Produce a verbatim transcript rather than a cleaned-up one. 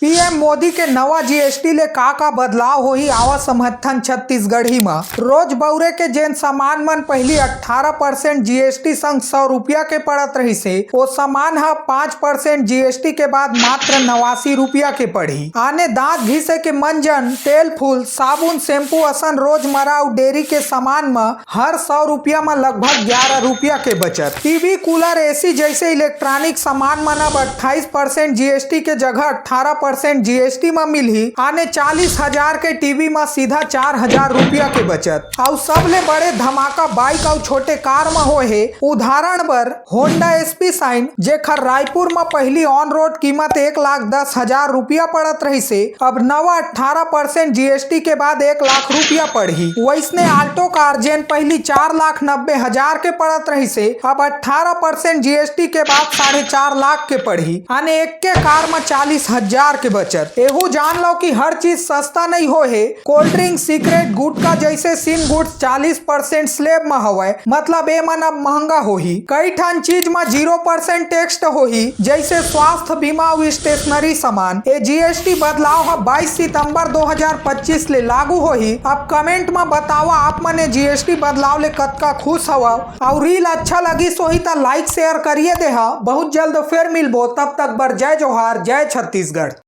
PM Modi के नवा GST ले का का बदलाव होही, आवा समझथन छत्तीसगढ़ी म। रोज बउरे के जेन सामान मन पहिली अट्ठारह परसेंट जीएसटी संग सौ रुपया के पड़त रहिस हे, ओ सामान ह पाँच परसेंट जीएसटी के बाद मात्र नवासी रुपया के पड़ही। आने दांत घिसे के मंजन, तेल फूल, साबुन, शैम्पू असन रोजमर्रा अउ डेयरी के सामान म हर सौ रुपया म लगभग ग्यारह रुपया के बचत। टीवी, कूलर, एसी जैसे इलेक्ट्रॉनिक सामान मन अब अट्ठाईस परसेंट जीएसटी के जगह अट्ठारह परसेंट जीएसटी म मिलही। आने चालीस हजार के टीवी म सीधा चार हजार रुपया के बचत। अउ सबले बड़े धमाका बाइक अउ छोटे कार म होए हे। उदाहरण बर Honda एसपी शाइन, जेखर रायपुर म पहिली ऑन रोड कीमत एक लाख दस हजार रुपया पड़त रहिस हे, अब नवा अट्ठारह परसेंट जीएसटी के बाद एक लाख रुपया पड़ही। वैसने आल्टो कार, जेन पहिली चार लाख नब्बे हजार के पड़त रहिस हे, अब अट्ठारह परसेंट जीएसटी के बाद साढ़े चार लाख के पड़ही। आने एक के कार म चालीस हजार के बचत। एहू जान लो कि हर चीज सस्ता नइ होए हे। कोल्ड ड्रिंक, सिगरेट, गुटखा जैसे सिम गुड्स चालीस परसेंट स्लैब म हवय, मतलब ए मन अब महंगा होही। कई ठन चीज म जीरो परसेंट टैक्स होही, जैसे स्वास्थ्य बीमा अउ स्टेशनरी सामान। ए जीएसटी बदलाव ह बाईस सितंबर दो हज़ार पच्चीस ले लागू होही। अब कमेंट म बतावा, आप मन ए जीएसटी बदलाव ले कतका खुश हवव? अउ रील अच्छा लगिस होही त लाइक शेयर करिए देहा। बहुत जल्द फिर मिलबो, तब तक बर जय जोहार, जय छत्तीसगढ़।